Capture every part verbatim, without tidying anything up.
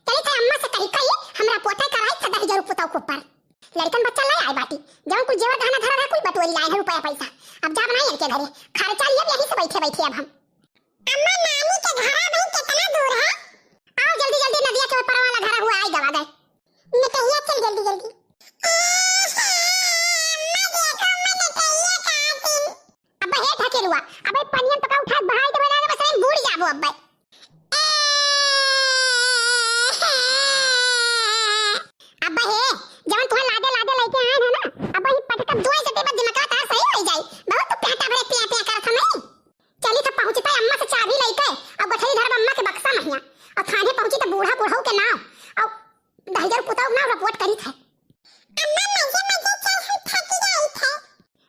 चली थे अम्मा से कही कही, हमरा पोते कराई थे दहिजरू पुतौ के ऊपर। लड़कन बच्चा ले आए बाटी, जौन कुल जेवर गहना धरा रहा कुल बटोरी लाए है रुपया पैसा। अब जाब ना इनके घरे, खर्चा लिए यहीं से बैठे बैठे अब हम। अम्मा, नानी के घरा भाई कितना दूर है? आओ जल्दी जल्दी, नदिया के ऊपर वाला घर हुआ, आई गवा गए। निकहिया चल जल्दी जल्दी। अम्मा, देखो, अम्मा, निकहिया कहाँ थी? अब्बा हे ढकेलुआ, अबे पनियन पका उठा भाई तो बना बस बूड़ जाबो अब्बा। अब्बा हे, जवन तुहां लादे लादे लेके आए हैं ना, अब्बा ही पटकब दुआई से तेबा दिमाग तार सही हो जाई। बहुत तू पेटा भरे पिया पिया करत हमें। चली तो पहुंचता अम्मा से चाबी लेके, और गठरी धरब अम्मा के बक्सा महिया, और थाने पहुंची तो बूढ़ा बुढ़ऊ के नाव, और दहिजर पुताऊ नाव रिपोर्ट करी थे। अम्मा मजे मजे चल, हम थकी जाई थे।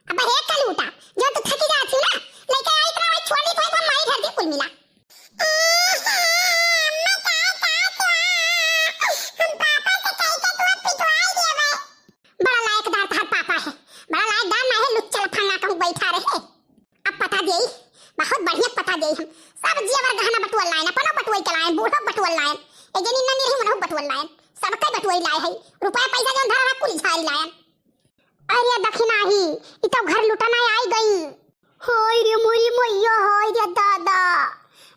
अब हे कलूटा, जो तू थकी जात ही ना, लेके आई इतना वही छोड़ दी तो हम माई घर दी कुल मिला। अम्मा का का क्या? हम पापा से कह के तू पिटवाई देवे। बड़ा लायकदार तहार पापा है, बड़ा लायकदार ना है, लुच्चा लफंगा कहूँ बैठा रहे। अब पता देई, बहुत बढ़िया पता देई हम। सब जेवर गहना बटुअल लायन, अपनो बटुअल के लायन, बूढ़ो बटुअल लायन, ए जनी ननी रही मनहु बटुअल लायन, सबके बटुअल लाए है। रुपया पैसा जौन धरा रहा कुल झारी लायन। अरे दखिनाही, ई तो घर लुटना आई गई। हाय रे मोरी मैया, हाय रे दादा।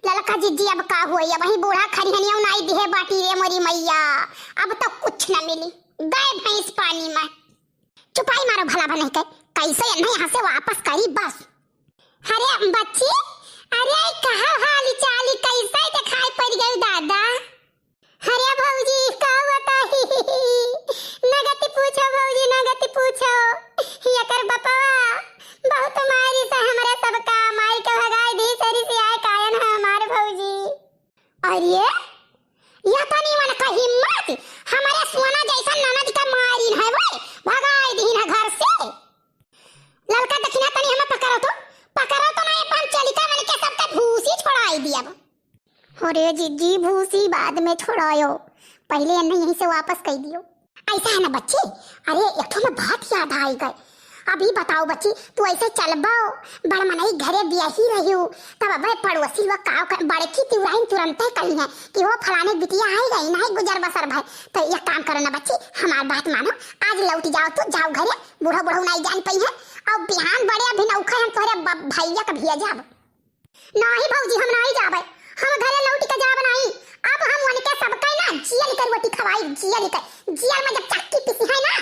ललका जिज्जी अब का होई, अब वही बूढ़ा खरिहनिया उनाई दिहे बाटी रे मोरी मैया। अब तो कुछ न मिली, गए भैंस पानी में। चुपाई मारो भला बनई के, कैसे इन्हें यहाँ से वापस करी बस। अरे बच्ची, अरे कहा हाली चाली कैसे दिखाई पड़ गई दादा? अरे भौजी का बताई, न गति पूछो भौजी, न गति पूछो। एकर बपवा बहुत मारी से हमरे सबका, माई के भगाई दी सरी से आए कायन है हमार भौजी। अरे, या तनी मन का हिम्मत, हमारे सोना जैसा ननद का मारिन है वो, भगाई दीन है घर से। ललका दखिना तनी हमें पकड़ो तो, पकड़ो तो ना, ये पान चलिका मन के सबके भूसी छोड़ाई दियब। अरे जिज्जी, भूसी बाद में छोड़ायो, पहले इन्हें यहीं से वापस कर दियो। ऐसा है ना बच्ची, अरे एक ठो में बात याद आई गए। अभी बताओ बच्ची, तू ऐसे चलबो, बड़ मनई घरे बियाही रहियो, तब अबे पड़ोसी लोग का कह-, बड़की तिउराइन तुरंते कही है कि वो फलाने बिटिया आई गई, नहीं गुजर बसर भाई। तो एक काम करो ना बच्ची, हमार बात मानो, आज लौट जाओ, तू जाओ घरे, बूढ़ा बूढ़ा नहीं जान पाई है, और बिहान बड़े अभी नौखा हम तोहरे ब-, भैया का भेजब। नाही भौजी, हम नाही जाबे, हम घरे लौट के जाब नाही। अब हम उनके सबके ना जियल के रोटी खवाई, जियल के, जियल में जब चक्की पीसी है ना,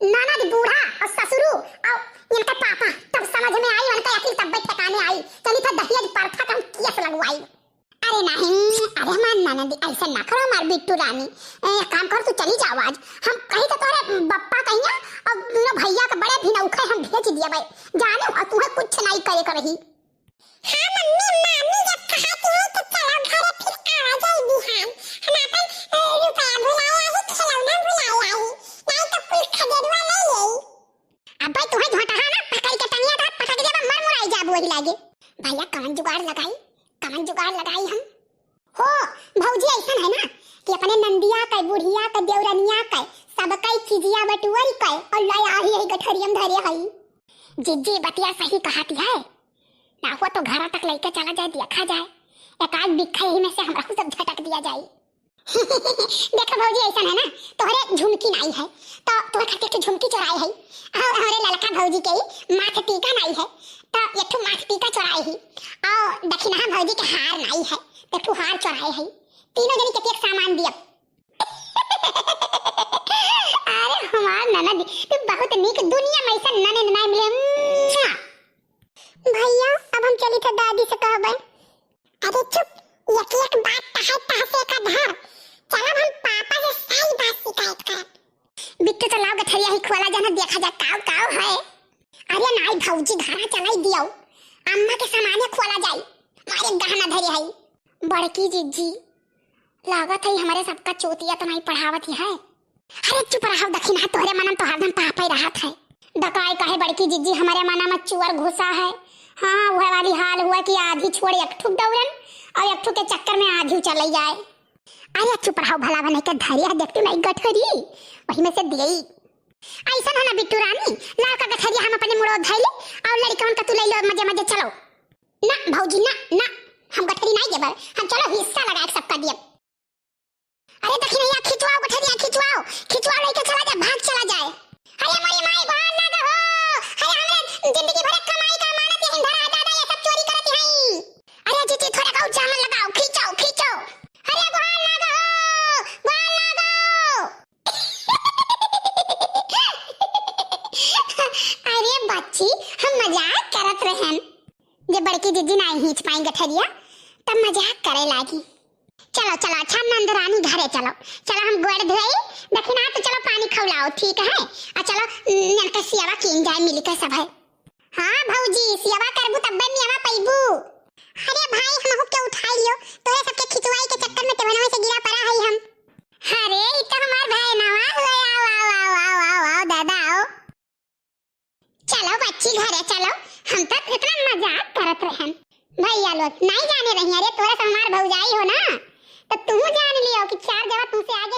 ननद बूढ़ा और ससुरू और इनका पापा, तब समझ में आई, उनका अकिल तब ठिकाने आई। चली था दहेज प्रथा का हम केस लगवाई। अरे नहीं, अरे हमार ननद ऐसे ना करो, हमार बिट्टू रानी। ए, एक काम कर, तू चली जाओ आज। हम कही तो तोरे बप्पा कहिया और दोनों भैया के बड़े भिनौखे हम भेज दिए भाई, जाने और तुम्हें कुछ नहीं करे कर रही। हाँ मम्मी, मामी जब कहती है तो चलो घरे, फिर आ जाए बिहान। हम अपन, अ, रुपया भुलाए आई, खिलौना भुलाए आई, नहीं तो कुल खदेड़वा ले आई। अबे तुम्हें झोंटा है ना, पकड़ के टंगिया था, पकड़ के जब मर मुराई जाबू वही लागे। भैया कवन जुगाड़ लगाई, कवन जुगाड़ लगाई हम? हो भौजी, ऐसा है ना कि अपने नंदिया के, बुढ़िया के, देवरनिया के, सबके चिजिया बटुअल के और ले आई है गठरियम धरे हई। जिज्जी बतिया सही कहती है, ना हो तो घर तक लेके चला जाए, देखा जाए, एक आध बिखा यही में से हमरा सब झटक दिया जाए। देखो भौजी, ऐसा है ना, तोहरे झुमकी नाई है, तो तोहरे खातिर एक झुमकी चोराए है, और हमरे ललका भौजी के ही माथ टीका नाई है, तो एक ठो माथ टीका चोराए ही, और दखिनहा भौजी के हार नाई है, तो एक ठो हार चोराए है। तीनों जनी के एक सामान दिया। अरे हमार ननद, तू बहुत नीक, दुनिया में ऐसा ननद नाई मिले। मुआ। भैया, अब हम चली थे दादी से कहबे। अरे चुप, एक एक बात तहे तह से का धर। चलब हम पापा से सारी बात शिकायत करब। बिट्टू चलाओ गठरिया ही खोला जाना, देखा जा काव काव है। अरे नाई भौजी, घरा चलाई दियो, अम्मा के सामाने खोला जाई, मारे गहना धरे है। बड़की जिज्जी, लागत है हमारे सबका चोतिया तो नहीं पढ़ावत ही है। अरे चुप रहो दखिनहा, तोहरे मनम तो हरदम पापे रहत है। डकाई कहे बड़की जिज्जी, हमारे मना में चुअर घुसा है। हाँ, वह वाली हाल हुआ कि आधी छोड़ एक ठुक दौड़न और एक ठुक के चक्कर में आधी चले जाए। अरे चुप रहो, भला बने के धरी है, देखती नहीं गठरी, वही में से दिए। ऐसा है ना बिट्टू रानी, लाओ का गठरिया हम अपने मुड़ो धैली और लड़कन का तू ले लो मजे मजे चलो। ना भौजी ना, ना, हम गठरी नहीं देबर, हम चलो हिस्सा लगा के सबका दिए। अरे ए, देखी नहीं, या खिंचवाओ गठरिया, खिंचवाओ, खिंचवाओ, लेके चला जाए, भाग चला जाए। अरे मोरी माई, गोहार लागा हो। अरे हमरे जिंदगी भर के कमाई का अमानत यहीं धरा है दादा, ये सब चोरी करत हई। अरे जीजी, थोड़ा का जान लगाओ, खींचो, खींचो। अरे गोहार लागा हो, गोहार लागा। अरे बच्ची, हम मजाक करत रहन। जब बड़की जीजी नाहीं खींच पाई गठरिया, तब मजाक करे लागी। चलो, चलो, अच्छा नंदरानी घरे चलो। चलो हम गोड़ धोई, दखिना तो चलो पानी खौलाओ, ठीक है? आ चलो, ननके सियावा कीन जाए मिली के सब है। हाँ भौजी, सियावा करबू तब्बे मियावा पैबू। अरे भाई, हमहू के उठाई लियो, तोरे सबके खिंचवाई के चक्कर में तेवनवे से गिरा पड़ा है हम। अरे, ई तो हमार भाई नवा हुए, आओ, आओ, आओ, आओ, आओ, आओ, दादा, आओ। चलो बच्ची, घरे चलो, हम तो इतना मजाक करत रहन। भैया लोग, नाहीं जाने रही, अरे, तोरे सब हमार भौजाई हो ना, तो तू जान लियो कि चार जवा तुमसे आगे